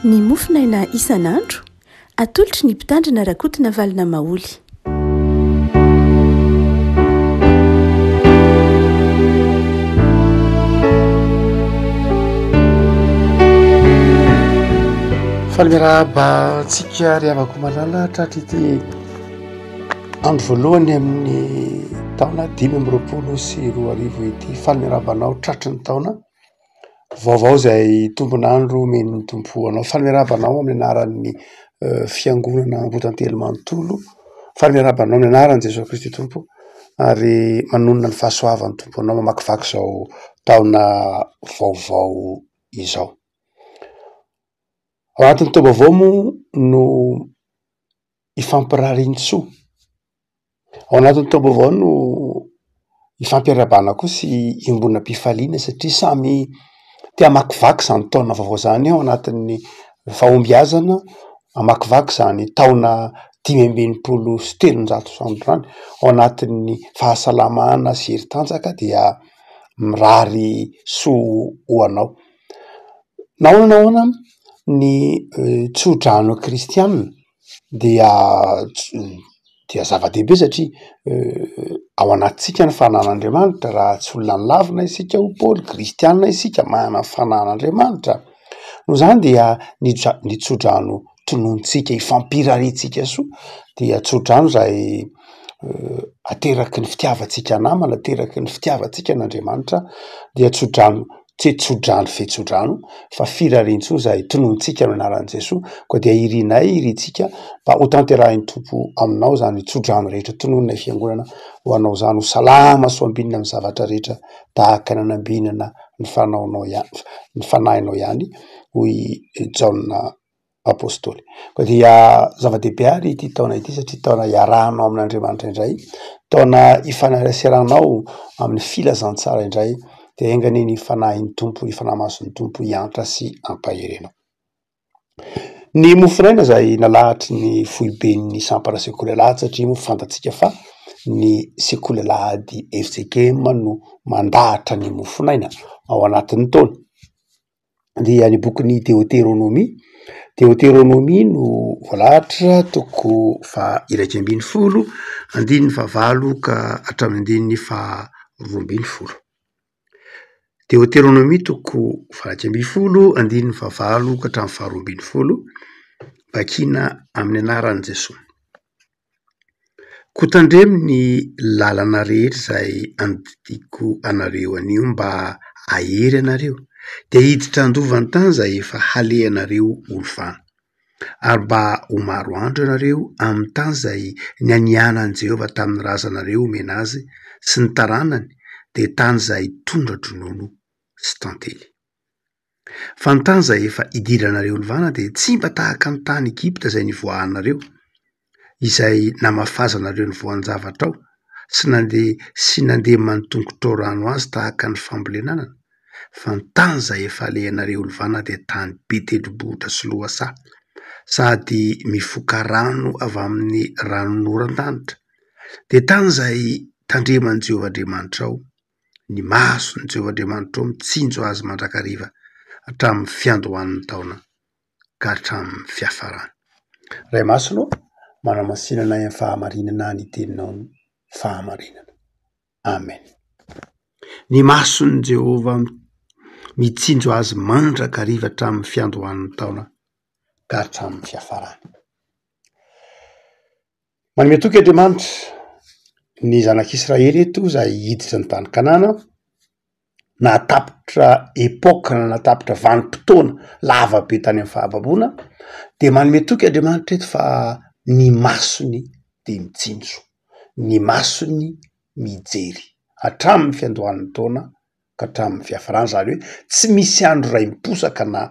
Ny mofonaina isan'andro, atolotry ny Mpitandrina Rakotonavalona Maholy. Faly miarahaba antsika ry havako malala tratry ity andro voalohany amin'ny taona 2025 ity. Faly miarahaba anao tratry ny taona vaovao izay tombon'andro omen'ny Tompo ho anao. Faly miarahaba anao amin'ny anaran'ny fiangonana Ambohitantely manontolo. Faly miarahaba anao amin'ny anaran'i Jesoa Kristy Tompo ary manonona ny fahasoavan'ny Tompo anao mamakivaky izao taona vaovao izao. Ao anatin'ny taom-baovao moa no ifampirarian-tsoa. Ao anatin'ny taom-baovao no ifampiarahabana koa sy iombonam-pifaliana satria samy te hamakivaky izany taona vaovao izany ao anatin'ny fahombiazana, hamakivaky izany taona 365 izany ao anatin'ny fahasalamana sy hery tanjaka dia mirary soa ho anao. Na ahoana na ahoana ny tsodrano kristianina dia dia zava-dehibe satria ao anatintsika ny fananan'Andriamanitra raha tsy olona nolavina isika hoy Paoly, kristianina isika manana ny fananan'Andriamanitra, noho izany dia ny tso- ny tsodrano tononontsika ifampirariantsika soa dia tsodrano izay ateraky ny fitiavantsika namana, ateraky ny fitiavantsika an'Andriamanitra dia tsodrano Tsy tso-drano fe tso-drano fa firarian-tsoa izay tononontsika amin'ny anaran'i Jesoa, koa dia irinay, irintsika mba ho tanterahin'ny Tompo aminao izany tso-drano rehetra tononinay fiangonana ho anao izany, ho salama sy ho ambinina amin'ny zavatra rehetra tahaka ny nanambinana ny fanaonao ihany, ny fanahinao ihany hoy Jaona. Apostoly. Koa dia zava-dehibe àry ity taona ity satria taona iarahanao amin'Andriamanitra indray, taona ifaneraseranao amin'ny filazantsara indray, dia enga anie ny fanahin'ny Tompo, ny fanahy masin'ny Tompo hiantra sy hampahery anao. Ny mofonaina izay nalahatry ny foiben'ny sampana sekoly alahady satria moa fantatsika fa ny sekoly alahady FJKM no mandahatra ny mofonaina ao anatin'ny taona. dia ny bokin'ny Deoteronomia. Deoteronomia no voalahatra toko faha 11, andininy fahavalo ka hatramin'ny andininy faha 12. Deoteronomia toko faha 11, andininy fahavalo ka hatramin'ny faha 12, vakina amin'ny anaran'i Jesoa. Koa tandremo ny lalana rehetra izay andidiako anareo anio mba hahery anareo, dia hiditra handova ny tany izay efa halehanareo ho lovana, ary mba ho maro andro ianareo amin'ny tany izay nianianan'i Jehovah tamin'ny razanareo homena azy sy ny taranany, dia tany izay tondra-dronono sy tantely. Fa ny tany izay efa idiranareo lovana dia tsy mba tahaka ny tany Egypta izay nivoahanareo, izay namafazanareo ny voan-javatra ao, sy nandeha sy nandeman'ny tongotrao rano azy tahaka ny fambolena anana, fa ny tany izay efa alehanareo lovana dia tany be tendrombohitra sy lohasaha, sady mifoka rano avy amin'ny ranonoran-danitra, dia tany izay tandreman'i Jehovah Andriamanitrao. ny mason'i Jehovah Andriamanitrao mitsinjo azy mandrakariva hatramin'ny fiandohan'ny taona ka hatramin'ny fiafarany. Ray Masina ô, manamasina anay amin'ny fahamarinana ny teninao ny fahamarinana. Amen. Ny mason'i Jehovah mitsinjo azy mandrakariva hatramin'ny fiandohan'ny taona ka hatramin'ny fiafarany. Manome toky Andriamanitra ny zanak'Israely eto izay hiditra ny tany Kanana, nahatapitra epoque na nahatapitra vanim-potoana lava be tany amin'ny fahababoana, de manome toky Andriamanitra eto fa ny masony de mitsinjo, ny masony mijery hatramin'ny fiandohan'ny taona ka hatramin'ny fiafarany, zany hoe tsy misy andro iray miposaka na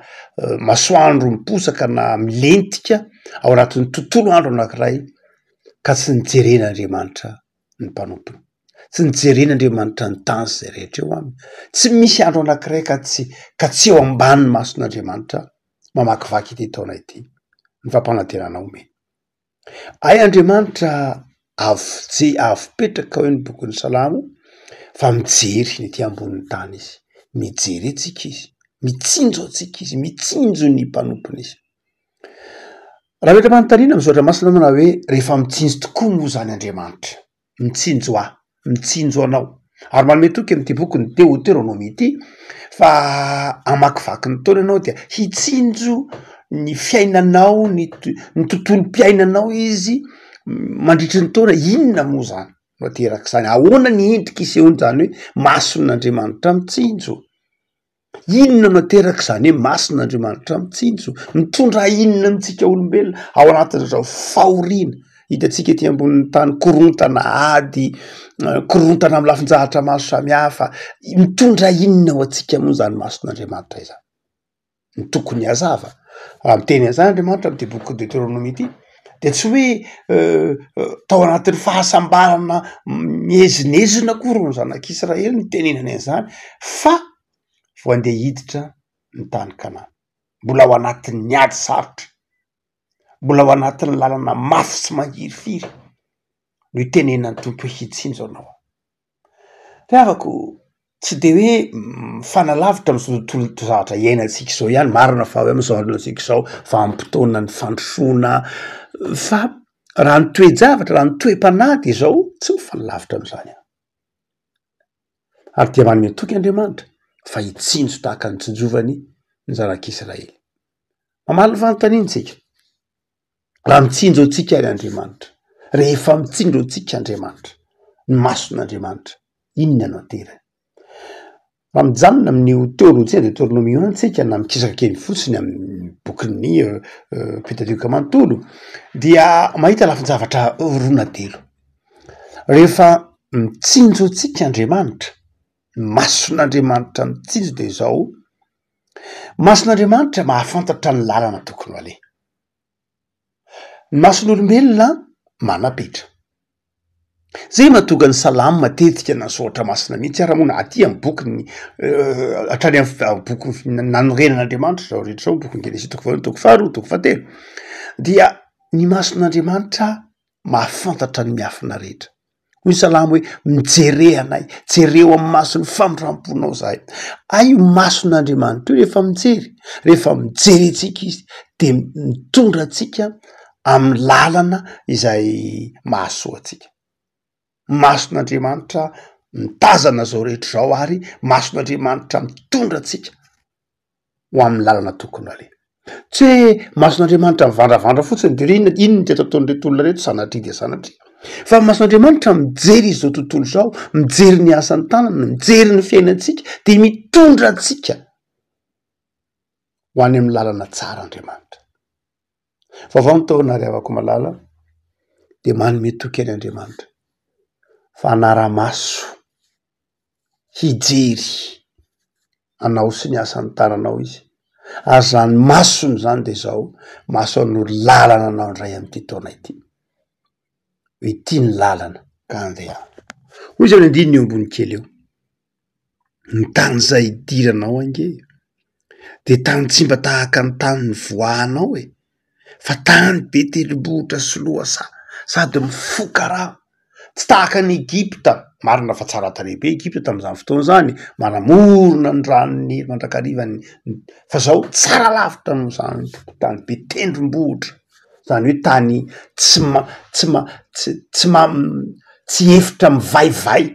masoandro miposaka na milentika ao anatin'ny tontolo andro anankiray ka tsy nijeren'Andriamanitra ny mpanompony, tsy nijeren'Andriamanitra ny tany sy izay rehetra eo aminy, tsy misy andro anankiray ka tsy ka tsy eo ambany mason'Andriamanitra mamakivaky ity taona ity ny fampanantenana omeny. Hay Andriamanitra avo je- avo petraka hoy ny bokin'ny salamo fa mijery ny ety ambonin'ny tany izy, mijery antsika izy, mitsinjo antsika izy, mitsinjo ny mpanompony izy. Raha ametra-panontaniana amin'ny soratra masina manao hoe rehefa mitsinjo tokoa moa izany Andriamanitra, mitsinjo ahy, mitsinjo anao, ary manome toky amin'ity bokin'ny Deoteronomia ity fa hamakivaky ny taona ianao dia hitsinjo ny fiainanao, ny ny tontolom-piainanao izy mandritry ny taona, inona moa izany no aterak'izany, ahoana ny endrika isehoan'izany hoe mason'Andriamanitra mitsinjo? Inona no ateraka izany hoe masina Andriamanitra mitsinjo? Mitondra inona amintsika olombelona ao anatin'izao fahoriana hitantsika ety ambonin'ny tany, korontana ady, korontana amin'ny lafin-javatra maro samihafa, mitondra inona ho antsika moa izany mason'Andriamanitra izany? Ny tokony hazava, raha miteny an'izany Andriamanitra amin'ity boky Deoteronomia ity de tsy hoe tao anatin'ny fahasambarana miezinezina akory ny zanak'Israely no nitenenany an'izany fa vao andeha hiditra ny tany Kanana, mbola ao anatin'ny ady sarotra, mbola ao anatin'ny lalana mafy sy mangirifiry no itenenan'ny Tompo hoe hitsinjo anao aho. Ry havako, tsy de hoe mifanalavitra am'zao tontolo zavatra iainantsika izao ihany, marina fa hoe am'zao androntsika izao vanim-potoanan'ny fandrosoana fa raha ny toe-javatra, raha ny toe-panahy de zao tsy mifanalavitra am'zany aho, ary dia manome toky Andriamanitra fa hitsinjo tahaka ny tsinjovany ny zanak'Israely. Mamaly ny fanontaniana isika. Raha mitsinjo antsika ary Andriamanitra, rehefa mitsinjo antsika Andriamanitra, ny mason'Andriamanitra, inona no aterany? Raha mijanona amin'io teolojia Deoteronomia io ihany tsika na mikisaka kely fotsiny amin'ny bokin'ny Pentatioka manontolo dia mahita lafin-javatra roa na telo. Rehefa mitsinjo antsika Andriamanitra, ny mason'Andriamanitra mitsinjo dia izao, mason'Andriamanitra mahafantatra ny lalana tokony ho aleha. Ny mason'olombelona manam-petra. Zay mahatonga ny salamo matetika na ny soratra masina mihitsy ara moa na aty amy bokiny hatrany amy boky nanorenan'Andriamanitra zao rehetra zao, bokin'ny Genesisy toko voalohany, toko faharoa, toko fahatelo, dia ny mason'Andriamanitra mahafantatra ny miafina rehetra. Hoy ny salamo hoe mijere anay, jereo amin'ny mason'ny famindram-ponao izahay. Hay io mason'Andriamanitra io rehefa mijery, rehefa mijery antsika izy de mitondra antsika amin'ny lalana izay mahasoa antsika. Mason'Andriamanitra mitazana izao rehetra izao ary mason'Andriamanitra mitondra antsika. ho amin'ny lalana tokony aleha. Tsy hoe mason'Andriamanitra mivandravandra fotsiny de hoe inona inona ty ataon'ireto olona reto sanatria dia sanatria. Fa ny mason'Andriamanitra mijery izao tontolo izao, mijery ny asan'ny tanany, mijery ny fiainantsika de mitondra antsika ho any amin'ny lalana tsara Andriamanitra. Vaovao ny taona ry havako malala de manome toky an' Andriamanitra fa hanara-maso hijery anao sy ny asan'ny tananao izy, ary izany masony izany de izao, maso hanoro lalana anao indray amin'ity taona ity, hoe ity ny lalana ka andehano. Hoy izy amin'ny andininy eo ambony kely eo, ny tany izay hidiranao ange de tany tsy mba tahaka ny tany nivoahanao e, fa tany be tendrombohitra sy lohasaha sady mifoka rano, tsy tahaka an'i Egypta, marina fa tsara tarehy be Egypta tamin'izany fotoana izany, manamorona ny ranon'i Nily mandrakariva ny, fa zao tsara lavitra noho izany tany be tendrombohitra, zany hoe tany tsy ma- tsy ma- tsy tsy ma- tsy efitra mivaivay.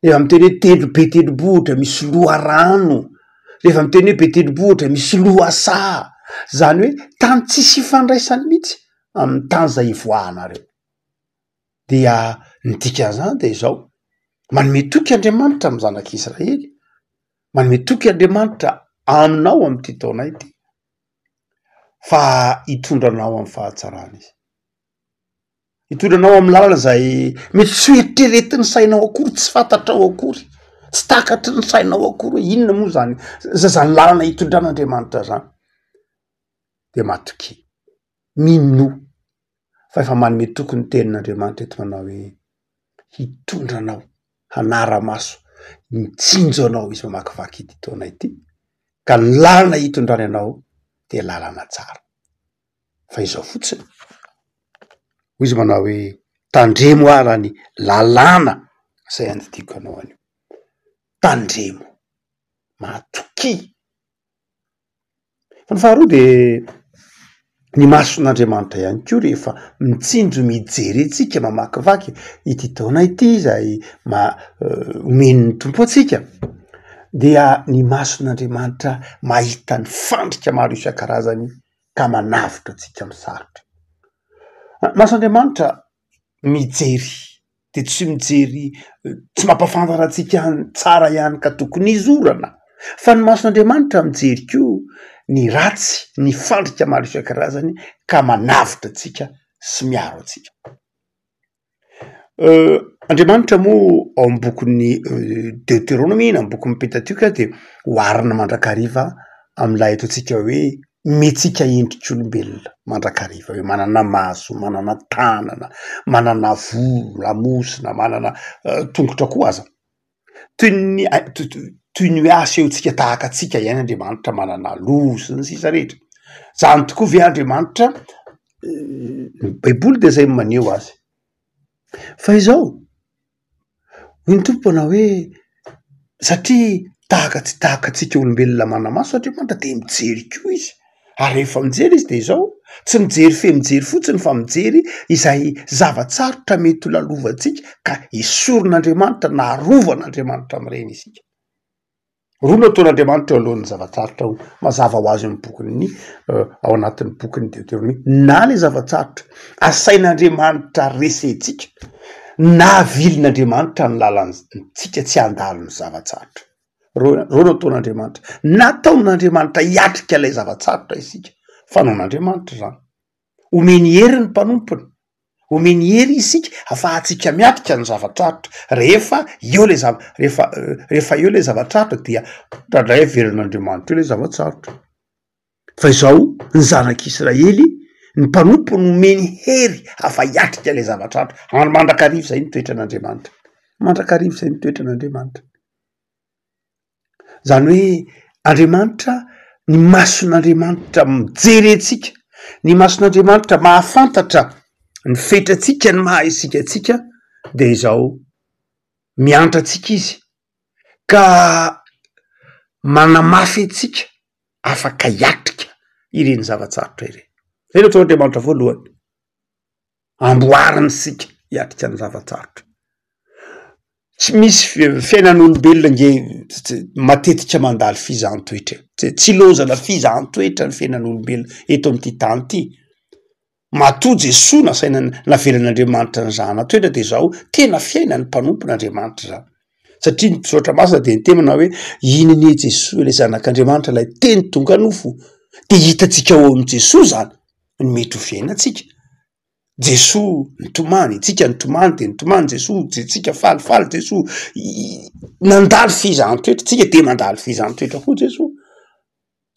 Rehefa miteny hoe tendro be tendrombohitra misy loharano, rehefa miteny hoe be tendrombohitra misy lohasaha, zany hoe tany tsisy ifandraisany mihitsy amin'ny tany zay ivoahanareo. Dia ny dikan'izany de izao, manome toky Andriamanitra amin'ny zanak'Israely, manome toky Andriamanitra aminao amin'ity taona ity fa hitondra anao amin'ny fahatsarana izy. Hitondra anao amin'ny lalana izay mety tsy ho eritreretin'ny sainao akory, tsy fantatrao akory, tsy takatry ny sainao akory hoe inona moa zany zany lalana hitondran'Andriamanitra zany. De matokia, minoa fa efa manome toky ny tenin'Andriamanitra eto manao hoe hitondra anao hanara-maso, mitsinjo anao izy mamakivaky ity taona ity ka ny lalana hitondrany anao de lalana tsara. Fa izao fotsiny, hoy izy manao hoe tandremo ara ny lalàna izay andidiako anao anio, tandremo, matokia. Fa ny faharoa de. Ny mason'Andriamanitra ihany koa rehefa mitsinjo mijery antsika mamakivaky ity taona ity izay ma- omen'ny Tompo antsika dia ny mason'Andriamanitra mahita ny fandrika maro isan-karazany ka manavotra antsika amin'ny sarotra. Mason'Andriamanitra mijery de tsy mijery tsy mampahafantatra antsika ny tsara ihany ka tokony hizorana fa ny mason'Andriamanitra mijery koa ny ratsy, ny fandrika maro isan-karazany ka manavotra antsika sy miaro antsika. Andriamanitra moa ao amy bokin'ny Deoterônômy na amy bokin'ny Pentatioka dia oharina mandrakariva amin'ilay ataontsika hoe omentsika endrik'olombelona mandrakariva hoe manana maso, manana tanana, manana volo, lamosina, manana tongotra koa aza. Toy ny toy ny hoe asehontsika tahaka antsika ihany Andriamanitra manana loha sy ny sisa rehetra. Zany tokoa ve Andriamanitra? Ny baiboly de zay no maneho azy. Fa izao, hoy ny Tompo manao hoe satria tahaka tsy tahaka antsika olombelona mana-maso Andriamanitra de mijery koa izy, ary rehefa mijery izy de izao, tsy mijery fe mijery fotsiny fa mijery izay zava-tsarotra mety ho lalovantsika ka esorin'Andriamanitra na arovan'Andriamanitra amin'ireny isika. Roa no ataon'Andriamanitra eo alohan'ny zava-tsarotra ho mazava ho azy eo amin'ny bokin'ny ao anatin'ny bokin'ny Deoteronomia, na le zava-tsarotra asain'Andriamanitra resentsika na avilin'Andriamanitra ny lalantsika tsy handalo ny zava-tsarotra. Roa roa no ataon'Andriamanitra, nataon'Andriamanitra hiatrika ilay zava-tsarotra isika, fanaon'Andriamanitra izany. Omeny hery ny mpanompony, omeny hery isika afahantsika miatrika ny zava-tsarotra, rehefa eo le zava- rehefa rehefa eo le zava-tsarotra dia indraindray averin'Andriamanitra eo le zava-tsarotra, fa izao ny zanak'Israely ny mpanompony nomeny hery afa hiatrika le zava-tsarotra, ary mandrakariva izay ny toetran'Andriamanitra, mandrakariva izay ny toetran'Andriamanitra. Zany hoe Andriamanitra, ny mason'Andriamanitra mijery antsika, ny mason'Andriamanitra mahafantatra ny fetrantsika, ny maha isika antsika de izao, miantra antsika izy ka manamafy antsika afaka hiatrika ireny zava-tsarotra ireny, zay no ataon'Andriamanitra voalohany. Amboarina isika hiatrika ny zava-tsarotra. Tsy misy fiainan'olombelona nge matetika mandalo fizahan-toetra e, tsy ilaozana fizahan-toetra ny fiainan'olombelona eto amin'ity tany ity. Matoa Jesoa nasaina navelan'Andriamanitra nizahana toetra de zao, tena fiainan'ny mpanompon'Andriamanitra zany. Satria ny soratra masina de niteny manao hoe iny anie Jesoa ilay zanak'Andriamanitra, ilay teny tonga nofo, de hitantsika ao amin'i Jesoa zany. ny mety ho fiainantsika. Jesoa nitomany, tsika nitomany de nitomany Jesoa, tsika falifaly Jesoa, nandalo fizahan-toetra, tsika de mandalo fizahan-toetra koa Jesoa.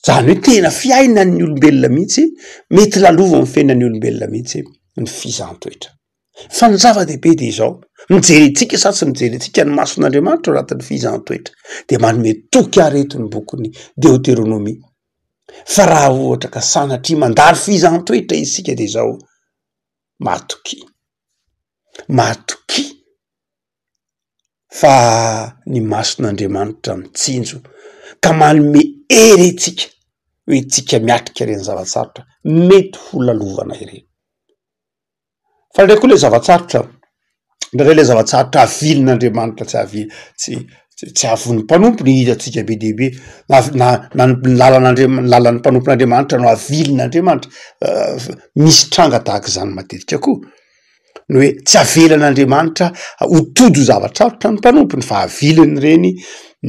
Zany hoe tena fiainan'ny olombelona mihitsy, mety lalovan'ny fiainan'ny olombelona mihitsy ny fizahan-toetra. Fa ny zava-dehibe de izao, mijery antsika sa tsy mijery antsika ny mason'Andriamanitra ao anatin'ny fizahan-toetra, de manome toky ahy reto ny bokin'ny Deoteronomia. Fa raha ohatra ka sanatria mandalo fizahan-toetra isika de izao, matokia, matokia fa ny mason'Andriamanitra mitsinjo ka manome hery antsika hoe tsika miatrika ireny zava-tsarotra mety ho lalovana ireny. Fa indray koa le zava-tsarotra, indraindray le zava-tsarotra avilin'Andriamanitra tsy avi- tsy tsy avon'ny mpanompony hitantsika be dia be, na na na ny lalan'Andriam- ny lalan'ny mpanompon'Andriamanitra no avilin'Andriamanitra, misy tranga tahaka izany matetika koa. Ny hoe tsy avelan'Andriamanitra ho tojo zava-tsarotra ny mpanompony fa aviliny ireny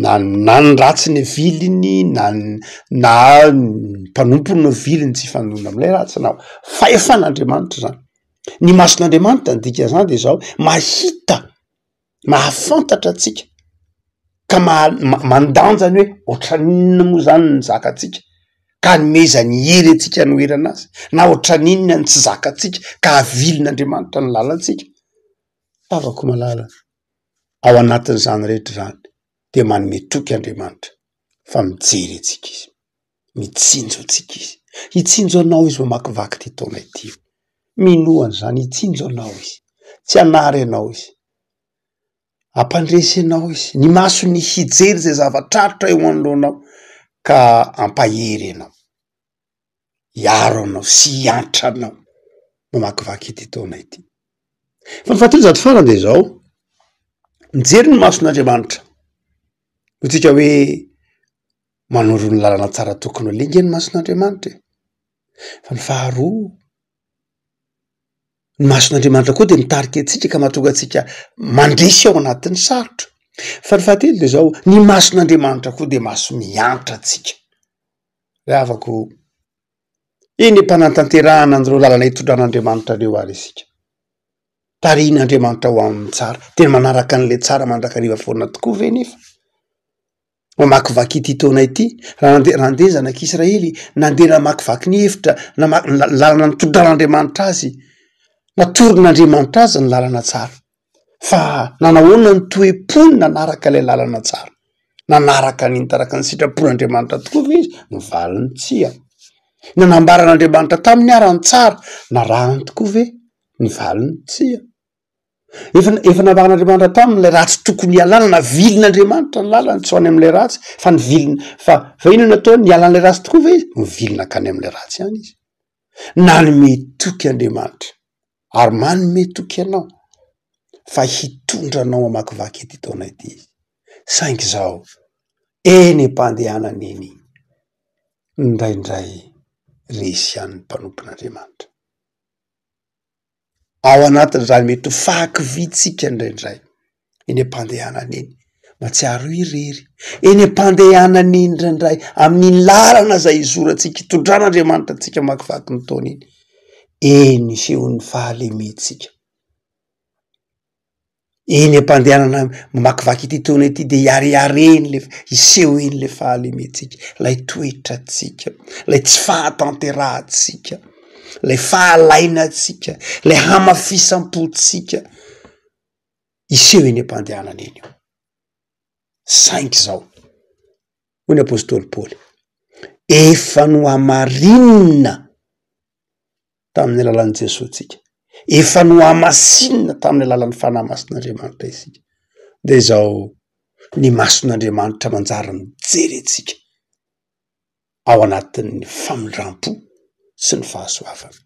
na na ny ratsy ny aviliny na ny na ny mpanompony no aviliny tsy hifandona am'ilay ratsy na Fahefan'Andriamanitra izany. Ny mason'Andriamanitra ny dikan'izany de zao, mahita, mahafantatra antsika ka maha- mandanja ny hoe ohatran'inona moa zany ny zakantsika ka anomezany hery antsika hanoherana azy, na ohatran'inona ny tsy zakantsika ka avilin'Andriamanitra ny lalantsika. Havako malala, ao anatin'izany rehetra izany de manome toky Andriamanitra fa mijery antsika izy. Mitsinjo antsika izy. Hitsinjo anao izy mamakivaky ity taona ity. Minoa an'izany, hitsinjo anao izy. Tsy hanary anao izy. Hampandresy anao izy. Ny masony hijery izay zava-tsarotra eo anoloanao ka hampahery anao. Hiaro anao sy hiantra anao mamakivaky ity taona ity. Fa ny fahatelo sady farany dia izao, mijery ny mason'Andriamanitra, hoy tsika hoe manoro ny lalana tsara tokony ho aleha ange ny mason'Andriamanitra e! Fa ny faharoa, ny mason'Andriamanitra koa dia mitarika antsika ka mahatonga antsika mandresy ao anatin'ny sarotra. Fa ny fahatelo dia izao, ny mason'Andriamanitra koa dia maso miantra antsika. Ry havako, eny am-panatanterahana an'ireo lalana itondran'Andriamanitra ireo ary isika. Tarihin'Andriamanitra ho amin'ny tsara. Tena manaraka an'ilay tsara mandrakariva foana tokoa ve nefa? Mamakivaky ity taona ity, raha nandeha raha nandeha ny zanak'Israely, nandeha namakivaky ny efitra, namaky ny lalana nitondran'Andriamanitra azy, natoron'Andriamanitra azy ny lalana tsara. Fa nanahoana ny toe-pony nanaraka ilay lalana tsara? Nanaraka ny nitaraka ny sitrapon'Andriamanitra tokoa ve izy? Ny valiny tsia. Nanambaran'Andriamanitra taminy ara ny tsara, narahany tokoa ve? Ny valiny tsia. Efa efa nambaran'Andriamanitra taminy ilay ratsy tokony hialana, navilin'Andriamanitra ny lalany tsy ho any amin'ilay ratsy fa nivilina fa fa inona no nataony? Niala an'ilay ratsy tokoa ve izy? Nivilina hankany amin'ilay ratsy ihany izy. Nanome toky Andriamanitra ary manome toky anao fa hitondra anao hamakivaky ity taona ity izy. Saingy izao, eny am-pandehanana eny, indraindray resy ihany ny mpanompon'Andriamanitra. Ao anatin'izany mety ho fahakiviantsika indraindray eny am-pandehanana eny, mahatsiaro ho irery, eny am-pandehanana eny indraindray amin'iny lalana izay izorantsika itondran'Andriamanitra antsika hamakivaky ny taona iny, eny isehoan'ny fahalementsika. Eny am-pandehanana mamakivaky ity taona ity dia hiharihary eny le, hiseho eny le fahalementsika, ilay toetrantsika, ilay tsy fahatanterahantsika, ilay fahalainantsika, ilay hamafisam-pontsika, hiseho eny am-pandehanana eny io. Saingy izao, hoy ny apostoly Paoly, efa nohamarinina tamin'ny alalan'i Jesoa tsika. Efa nohamasinina tamin'ny alalan'ny Fanahy Masin'Andriamanitra isika. De izao ny mason'Andriamanitra manjary mijery antsika ao anatin'ny famindram-po sy ny fahasoavana.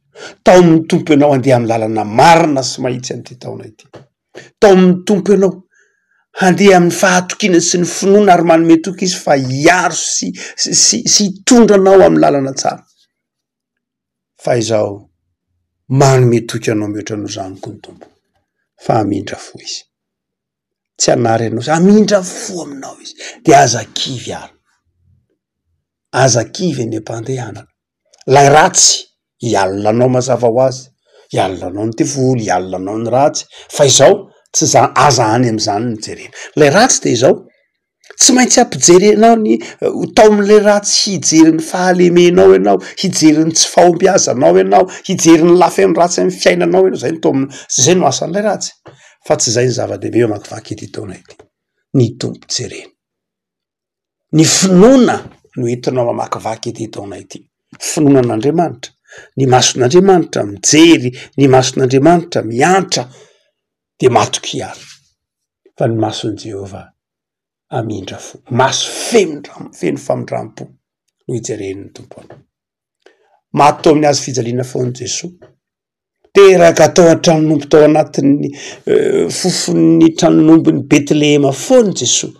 Taomin'ny Tompo ianao handeha amin'ny lalana marina sy mahitsy amin'ity taona ity. Taomin'ny Tompo ianao handeha amin'ny fahatokiana sy ny finoana ary manome toky Izy fa hiaro sy sy sy hitondra anao amin'ny lalana tsara. Fa izao, manome toky anao mihoatra noho izany koa ny Tompo, fa hamindra fo Izy. Tsy hanary anao Izy, hamindra fo aminao Izy. De aza kivy ary, aza kivy eny am-pandehanana. Ilay ratsy hialona anao mazava ho azy, hialona anao ny devoly, hialona anao ny ratsy, fa izao tsy za- aza any am'zany no jerena. Ilay ratsy de izao, Tsy maintsy hampijery anao ny, ho taomin'ilay ratsy hijery ny fahalemenao ianao, hijery ny tsy fahombiazanao ianao, hijery ny lafiny ratsy amin'ny fiainanao ianao, zay no taomina, zay no asan'ilay ratsy, fa tsy izay ny zava-dehibe mamakivaky ity taona ity, ny Tompo jerena. Ny finoana no entinao mamakivaky ity taona ity, finoana an'Andriamanitra, ny mason'Andriamanitra mijery, ny mason'Andriamanitra miantra, de matokia ary. Fa ny mason'i Jehovah hamindra fo. Maso feno feno famindram-po no ijeren'ny Tompo anao. Maty tao amin'ny hazo fijaliana foana Jesoa. Teraka tao an-tranon'omby tao anatin'ny fofon'ny tranon'ombin'i Betlehema foana Jesoa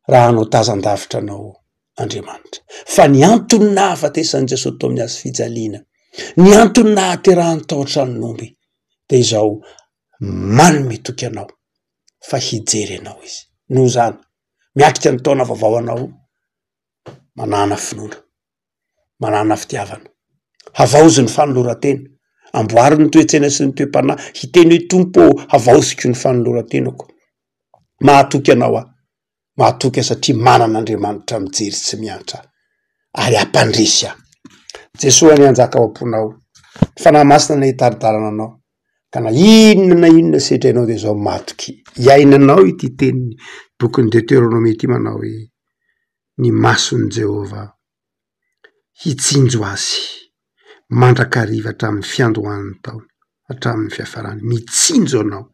raha hanao tazan-davitra anao Andriamanitra. Fa ny antony nahafatesan'i Jesoa tao amin'ny hazo fijaliana, ny antony nahaterahany tao an-tranon'omby dia izao, manome toky anao fa hijery anao izy. Noho izany, miatrika ny taona vaovao anao, manàna finoana, manàna fitiavana, havaozy ny fanoloran-tena, amboary ny toe-tsaina sy ny toe-panahy, hiteny hoe Tompo ô, havaoziko ny fanoloran-tenako, mahatoky anao aho. Mahatoky aho satria manana Andriamanitra mijery sy miantra ary hampandresy ahy. Jesoa anie hanjaka ao am-ponao, ny Fanahy Masina anie hitari-dalana anao, ka na inona na inona sedrainao dia izao matokia. Iainanao ity tenin'ny bokin'ny Deteronomia ity manao hoe, ny mason'i Jehovah hitsinjo azy mandrakariva hatramin'ny fiandohan'ny taona hatramin'ny fiafarany, mitsinjo anao.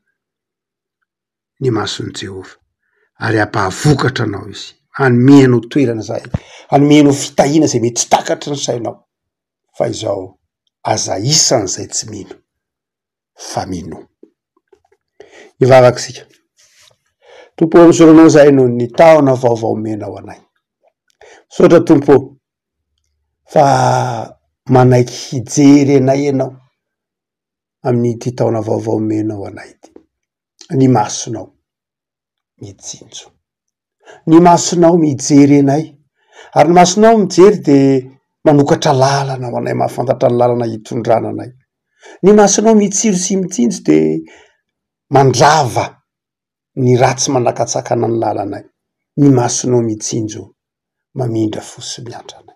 ny mason'i Jehovah, ary hampahavokatra anao izy, hanome anao toerana izay, hanome anao fitahiana izay mety tsy takatry ny sainao. Fa izao, aza isan'izay tsy mino, fa minoa. Hivavaka isika. Tompo ô, misaotra Anao izahay noho ny taona vaovao omenao anay. Misaotra Tompo ô, fa manaiky hijery anay Ianao amin'ity taona vaovao omenao anay ity. Ny masonao mitsinjo. Ny masonao mijery anay, ary ny masonao mijery dia manokatra lalana ho anay, mahafantatra ny lalana hitondrana anay. Ny masonao mitsiro sy mitsinjo dia mandrava ny ratsy manakatsakana ny lalanay. Ny masonao mitsinjo mamindra fo sy miantra anay.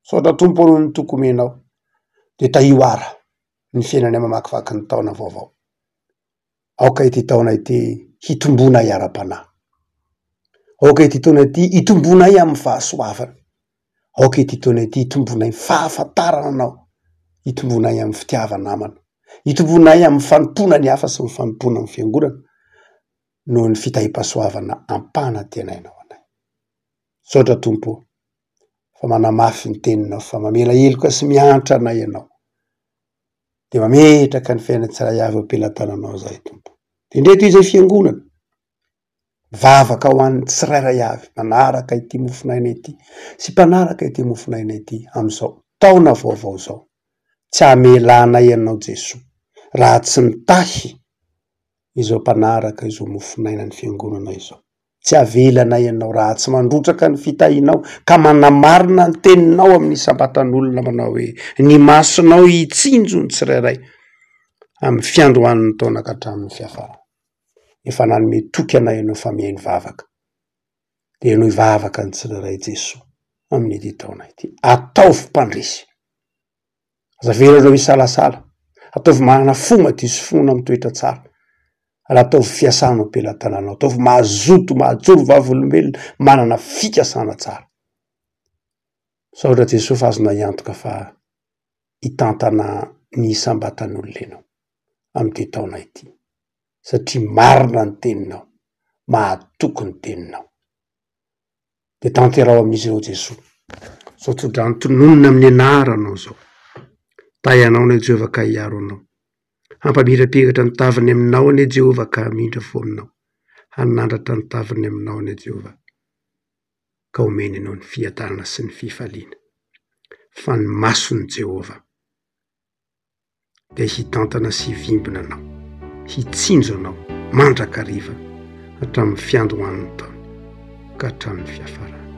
Misaotra Tompo noho ny toky omenao, dia tahio ara ny fiainanay mamakivaky ny taona vaovao. Aoka ity taona ity hitomboanay ara-panahy. Aoka ity taona ity hitomboanay amin'ny fahasoavana. Aoka ity taona ity hitomboanay fahafantarana Anao, hitomboanay amin'ny fitiava-namana, hitomboanay amin'ny fanompoana ny hafa sy ny fanompoana ny fiangonana noho ny fitahiam-pahasoavana ampanantenainao anay. Misaotra Tompo ô, fa manamafy ny teninao fa mamela heloka sy miantra anay Ianao. Dia mametraka ny fiainana tsirairay avy eo am-pelatananao izahay Tompo. Dia indreto izay fiangonana, mivavaka ho an'ny tsirairay avy manaraka ity mofon'aina ity sy mpanaraka ity mofon'aina ity amin'izao taona vaovao izao. Tsy hamelanay Ianao Jesoa raha tsy mitahy izao mpanaraka izao mofon'aina ny fiangonana izao. Tsy avelanay ianao raha tsy mandrotsaka ny fitahianao ka manamarina ny teninao amin'ny isam-batan'olona manao hoe, ny masonao hitsinjo ny tsirairay amin'ny fiandohan'ny taona ka hatramin'ny fiafarany. Efa nanome toky anay ianao fa mihaino vavaka. Dia henoy vavaka ny tsirairay Jesoa amin'ity taona ity. Ataovy mpandresy. Aza avela ireo hisalasala. Ataovy manana fo madio sy finoana mitoetra tsara. Ary ataovy fiasana ao am-pelatananao. Ataovy mazoto, mahajoro vavolombelona, manana fikasana tsara. Misaotra Jesoa fa azonay antoka fa hitantana ny isam-batan'olona Ianao amin'ity taona ity. Satria marina ny teninao, mahatoky ny teninao. Dia tanteraho amin'izy ireo Jesoa. Izao tsodrano tononina amin'ny anaranao izao. Tahy anao anie Jehovah ka hiaro anao. Hampamirapiratra ny tavany aminao anie Jehovah ka hamindra fo aminao. Hanandratra ny tavany aminao anie Jehovah ka homeny anao ny fiadanana sy ny fifaliana. Fa ny mason'i Jehovah dia hitantana sy hivimbina anao, hitsinjo anao mandrakariva hatramin'ny fiandohan'ny taona ka hatramin'ny fiafarany.